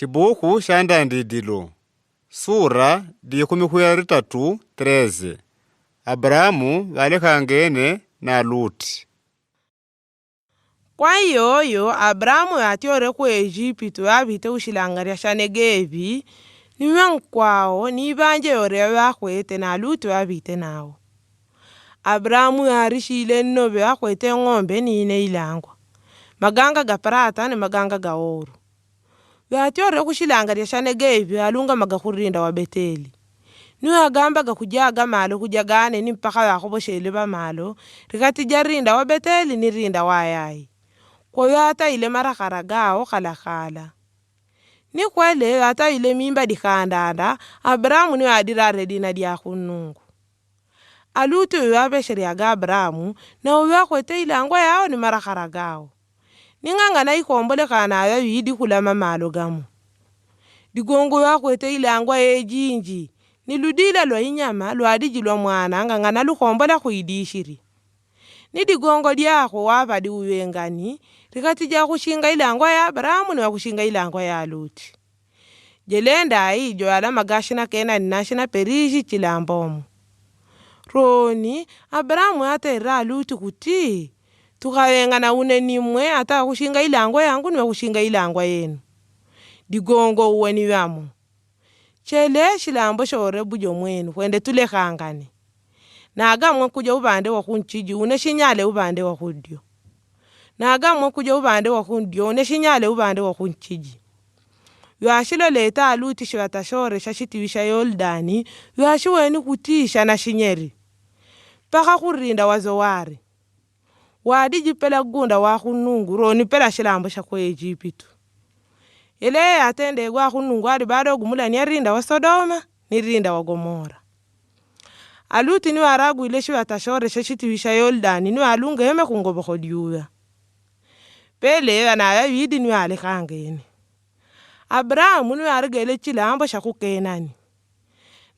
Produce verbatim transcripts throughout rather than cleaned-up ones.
Shibuku sha Ndandidilo, sura dikhumi kuyari tatu, treze. Abramu pvalekhangene na Luti. Kwa iyoyo, Abramu yatyore ku Ejipitu, yapvite ku shilangarya sha Negevi, ni mwankwawo, ni ipvandje yore yapvakwete na Luti yapvite nawo. Abramu yarishile nnobe yapvakwete ng'ombe ni ine ilangwa, maganga ga prata ni maganga ga oru. Pvatyore ku shilangarya sha Negevi, pvalungama ga kurinda wa Beteli. Ni pvagamba ga kudja ga malo kudja gane ni mpaka pvakopvoshele pva malo, rikati dja rinda wa Beteli ni rinda wa Yayi. Kwa pvatayile marakara gawo kalakala. Ni kwele pvatayile mimba dikandanda, Abramu ni pvadirare dina dya Kunnungu. Aluti uyo apvesherya ga Abramu, na uyo akwete ilangwa yawo ni marakara gawo. Ni ngangana ikombolekana yapvidi kulama malo gamo. Digongo uyo akwete ilangwa ye jinji, ni ludila lwa inyama lwadiji lwa mwana ngangana lukombola kwidishiri. Ni digongo dyakwe wapvadi uyo engani, rikati dja kushinga ilangwa ya Abramu ni wakushinga ilangwa ya Luti. Djelenda ayi djo yalama ga shina Kenani na shina Periji chilambo mo. Roni, Abramu yaterera Luti kuti, tukawengana une ni mwe ata wakushinga ilangwa yangu ni wakushinga ilangwa yenu. Digongo uwe ni pvamo. Shele shilambo shore budjo mwenu, hwende tulekhangane. Naga mwe kudja upvande wa kunshidji, une shinyale upvande wa kudyo. Naga mwe kudja upvande wa kundyo, une shinyale upvande wa kunshidji. Pvwashiloleta Luti shipvata shore sha shitiwi sha Yoludani, pvwashiweni kuti shana shinyeri. Mpaka kurinda wa Zowari. Wadiji pela gunda wa Kunnungu, roni pela shilambo sha ku Ejipitu. Ele yatrende gwa Kunnungu ali bado gumulanya rinda wa Sodoma, ni rinda wa Gomora. Aluti ni waragwile shipvata shore sha shitiwi sha Yoludani ni walungeme ku ngopvoko dyuya. Pele pvana yapvidi ni walekhangene. Abramu ni waregele chilambo sha ku Kenani.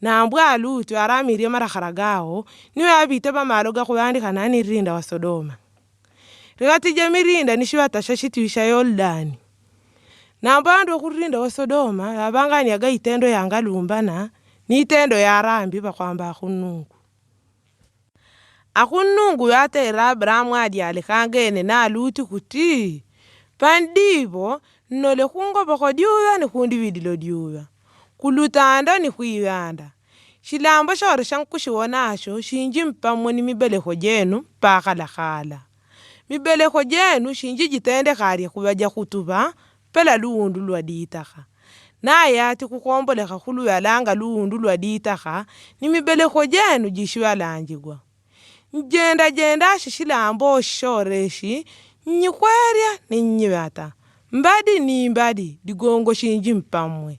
Nambwa Luti waramirye marakara gawo, ni wapvite pva malo ga kupvandikana ni rinda wa Sodoma. Rikati dja mirinda ni shipvata sha shitiwi sha Yoludani. Nambwa wandru wa ku rinda wa Sodoma, wapvanganya ga itrendo yangalumbana, ni itrendo yarambi pva kwamba Kunnungu. A Kunnungu yaterera Abramu adi alekhangene na Luti kuti, pvandipvo, nnole ku ngopvoko dyuya ni ku ndipvililo dyuya, ku lutando ni ku ipvanda. Shilambo shore sha nkushiwona asho, shinji mpamwe ni mibelekho djenu, mpaka lakala. Mibelekho djenu, shinji djitrende kalye kupvadja kutupva, pela luwundu lwa ditakha. Naye ati kukombolekha kulu yalanga luwundu lwa ditakha, ni mibelekho djenu djishiwalanjigwa. Ndjenda djenda shi shilambo shore shi, nyikwelya ni nyipvata. Mbadi ni mbadi, digongo shinji mpamwe.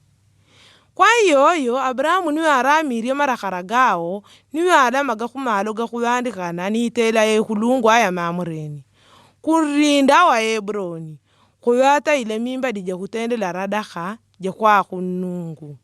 Kwa iyoyo, Abramu ni waramirye marakara gawo, ni walama ga ku malo ga kupvandikana ni itela ye kulungwa ya Mamureni. Ku rinda wa Hebroni. Kuyo ata ile mimba didja kutrendela radakha dja kwa Kunnungu.